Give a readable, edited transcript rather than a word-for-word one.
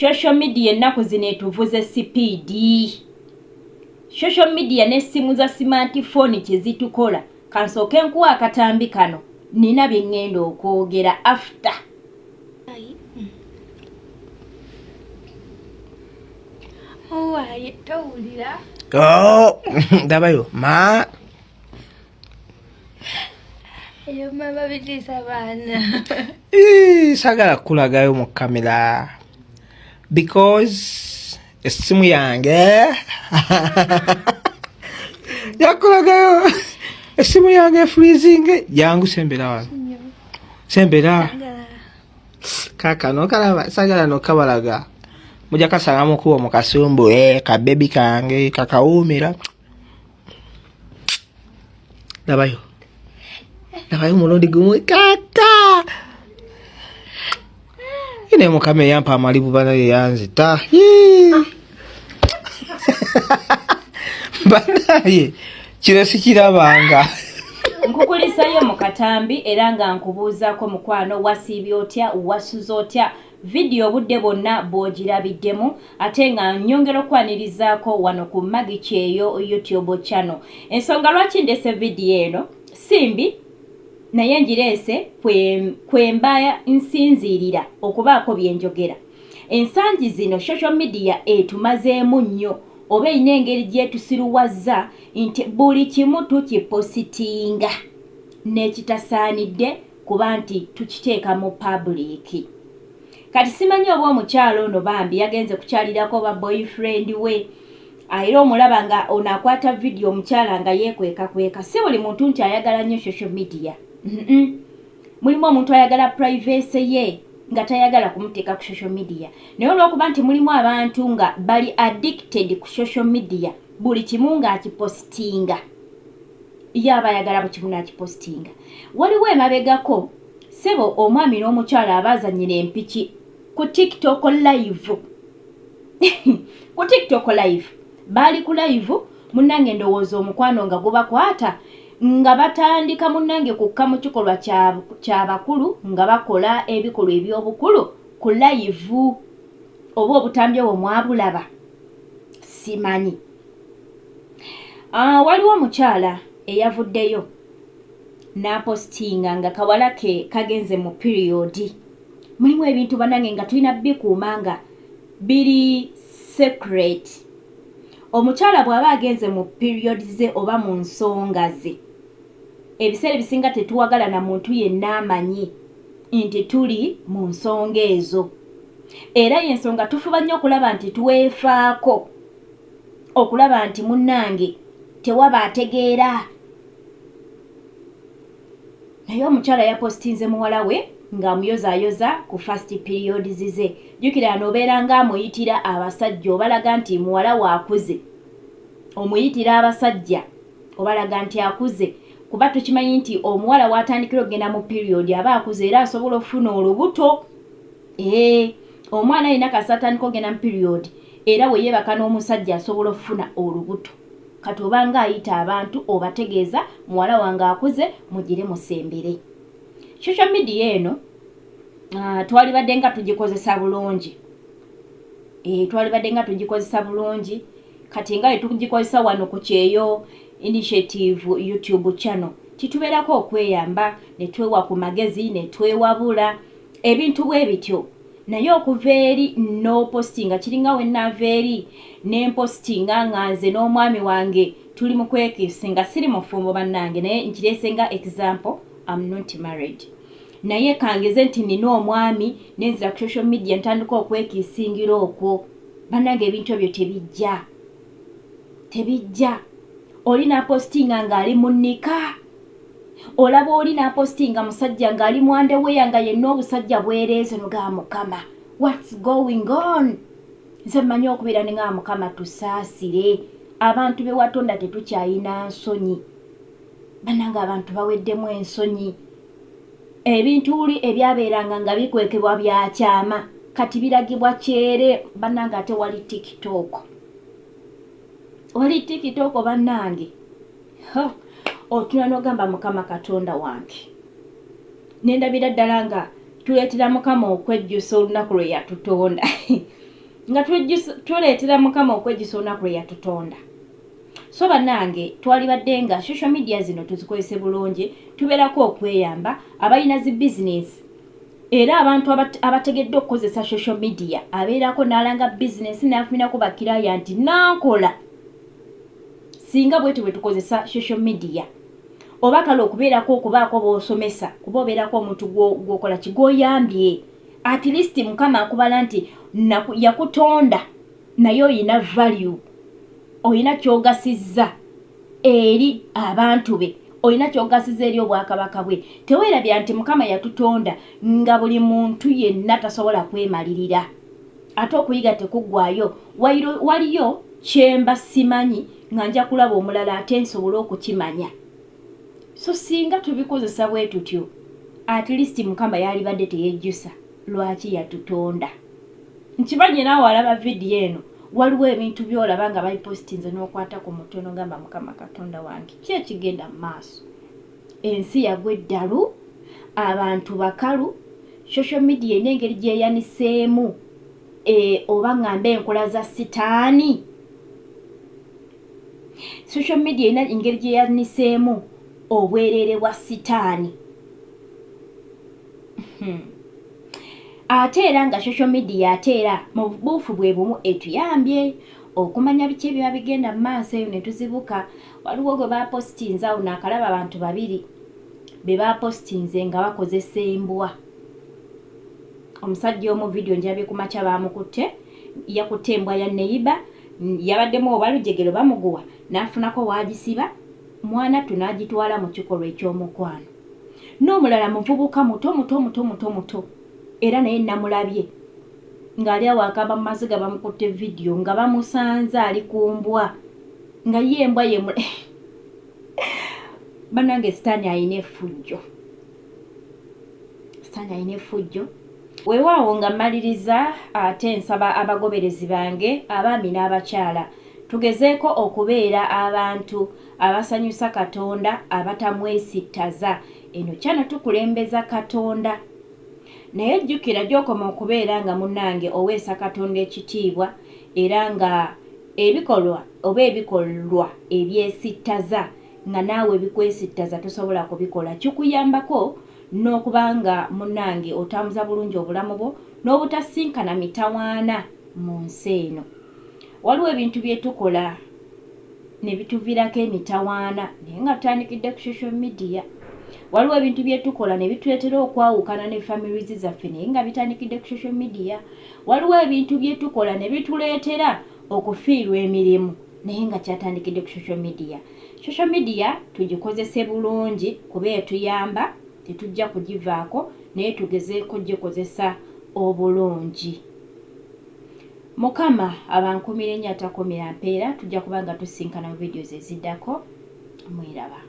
Social media ennaku zino etuvuze sipiidi. Social media n'essimu za smartphone kye zitukola. Kansooke nkuwe akatambi kano, nnina bye ŋŋenda okwogera after. Owaye towulira? Oh, ndabayo ma Eyo mama bitiisa baana. Sagala kukulagayo mu kamera because essimu yange yakulagayo essimu yange freezing. Jangu sembera wano, sembera kakano kalaba, sagala nokabalaga, mujja kasanga mukubo mu kasumbu eh, kabebi kange kakawuumira. Labayo, labayo omulundi gumu kaka ine. Mukama eyampa amalibu bana yeyanzita banaye, kino sikirabanga. Nkukulisayo mu katambi era nga nkubuuzaako, mukwano, wasiibye otya? Wasuze otya? Vidiyo obudde bwonna bw'ogirabiddemu, ate nga nyongera okwanirizaako wano ku Magi Kyeyo YouTube channel. Ensonga lwaki ndese vidiyo eno simbi, naye ngireese kwemba nsinziirira okubaako bye njogera. Ensangi zino social media etumazeemu nnyo, oba erina engeri gyetusiruwazza nti buli kimu tukipositinga n'ekitasaanidde kuba nti tukiteeka mu public. Kati simanyi oba omukyalo ono bambi yagenze kukyalirako oba boyfriend we, era omulaba nga ono akwata vidiyo, omukyala nga yeekwekakweka. Si buli muntu nti ayagala nnyo social media. Mulimu omuntu ayagala privacy ye nga tayagala kumuteeka ku social media, naye olwokuba nti mulimu abantu nga bali addicted ku social media, buli kimu ng'akipositinga, ye aba ayagala buli kimu n'akipositinga. Waliwo emabegako ssebo omwami n'omukyala abaazannyira empiki ku TikTok live. Ku TikTok live baali ku live, munnange, ndowooza omukwano nga gubakwata, nga batandika, munnange, kukka mu kikolwa kyabakulu, nga bakola ebikolwa eby'obukulu ku live. Oba obutambi obwo mwabulaba, simanyi. Waliwo omukyala eyavuddeyo n'apositinga nga kawala ke kagenze mu period. Mulimu ebintu, bannange, nga tulina bikuuma nga biri secret. Omukyala bw'aba agenze mu period ze oba mu nsonga ze, ebiseera ebisinga tetuwagala na muntu yenna amanyi nti tuli mu nsonga ezo, era yensonga tufuba nnyo okulaba nti twefaako, okulaba nti munnange tewaba ategeera. Naye omukyala yapositinze muwala we ng'amuyozaayoza ku first periods ze. Jjukira noobeera ng'amuyitira abasajja, obalaga nti muwala we akuze, omuyitira abasajja, obalaga nti akuze, kuba tukimanyi nti omuwala w'atandikira okugenda mu period aba akuze era asobola okufuna olubuto. Ee, omwana yenna kasita atandika okugenda mu period, era we yeebaka n'omusajja asobola okufuna olubuto. Kati obanga ayita abantu, obategeeza muwala wange akuze, mugire musembere. Social media eno twalibadde nga tugikozesa bulungi. E, twalibadde nga tugikozesa bulungi. Kati nga tugikozesa wano ku Kyeyo Initiative YouTube channel, titubeerako okweyamba ne twewa ku magezi ne twewabula ebintu bwe bityo. Naye okuva eri n'opostinga, kiringa we naava eri nempostinga nga nze n'omwami wange tuli mu kwekisinga. Siri mufumbo, bannange, naye nkireese nga example. Am not married, naye kangeze nti nina omwami, nenzira ku social media ntandika okwekisingira okwo. Bannange, ebintu ebyo tebijja, tebijja. Oli napostinga ng'ali mu nika, olaba oli napostinga musajja ng'ali mu underwear, nga yenna obusajja bwereeze, nogaa, "Mukama, what's going on?" Nze mmanyi okubeera ne nga, "Mukama, tusaasire abantu be watonda, tetukyayina nsonyi." Bannange, abantu baweddemu ensonyi. Ebintu uli ebyabeeranga nga bikwekebwa byakyama, kati biragibwa kyere. Bannange, ate wali TikTok, wali TikTok, bannange, otuna n'ogamba, "Mukama Katonda wange." Nendabira ddala nga tuleetera Mukama okwejjusa olunaku lwe yatutonda. Nga tuleetera Mukama okwejjusa olunaku lwe yatutonda. So bannange, twalibadde nga social media zino tuzikozese bulungi, tubeerako okweyamba abalina zi bizinesi, era abantu abategedde okukozesa social media abeerako n'alanga bizinesi n'afunirako bakiraya nti nankola. Singa bwetyo bwe tukozesa social media, oba kale okubeerako okubaako b'osomesa, kuba obeerako omuntu gw'okola ki, gw'oyambye. At least Mukama akubala nti yakutonda naye oyina value, oyina ky'ogasizza eri abantu be, olina ky'ogasiza eri obwakabaka bwe. Teweerabira nti Mukama yatutonda nga buli muntu yenna tasobola kwemalirira, ate okuyiga tekuggwayo. Waliyo kyemba simanyi nga nja kulaba omulala ate nsobole okukimanya. So singa tubikozesa bwe tutyo, at least Mukama yalibadde teyejjusa lwaki yatutonda. Nkimanyi naawe alaba vidiyo eno, waliwo ebintu by'olaba nga babipositinze n'okwata ku mutwe n'ogamba, Mukama Katonda wange, ki ekigenda mu maaso? Ensi yagwa eddalu, abantu bakalu. Social media erina engeri gyeyaniseemu oba ŋŋambe enkola za sitaani. Social media erina engeri gyeyaniseemu obwereere bwa sitaani. Ate era nga social media ate era mu buufu bwe bumu etuyambye okumanya biki ebiba bigenda mu maaso eyo ne tuzibuka. Waliwo gwe bapositinze awo, naakalaba abantu babiri be bapositinze nga bakozesa embwa. Omusajja omu vidiyo njabye ku makya, baamukutte yakutte embwa ya neighbour, yabaddemu oba lujegero bamuguwa n'afunako waagisiba, mwanattu n'agitwala mu kikolwa eky'omukwano. N'omulala muvubuka muto muto muto muto muto, era naye namulabye ng'ali awo akaba mu maziga, bamukutte vidiyo nga bamusanze ali ku mbwa, nga ye embwa yemu. Bannange, sitaani alina effujjo, sitaani alina effujjo. Weewaawo nga mmaliriza, ate nsaba abagoberezi bange abaami n'abakyala tugezeeko okubeera abantu abasanyusa Katonda, abatamwesittaza. Eno kyano tukulembeza Katonda, naye jjukira gy'okoma okubeera nga munnange oweesa Katonda ekitiibwa, era nga ebikolwa oba ebikolwa ebyesittaza nga naawe bikwesittaza tosobola kubikola, kikuyambako n'okuba nga munnange otambuza bulungi obulamu bwo n'obutasinkana mitawaana mu nsi eno. Waliwo ebintu bye tukola ne bituviirako emitawaana naye nga tutandikidde ku social media. Waliwo ebintu bye tukola ne bituleetera okwawukana ne families zaffe naye nga bitandikidde ku social media. Waliwo ebintu bye tukola ne bituleetera okufiirwa emirimu naye nga kyatandikidde ku social media. Social media tugikozese bulungi kuba etuyamba, tetujja kugivaako, naye tugezeeko gikozesa obulungi. Mukama abankumire nnyo atakumira mpeera. Tujja kuba nga tusinkana mu videos eziddako. Mweraba.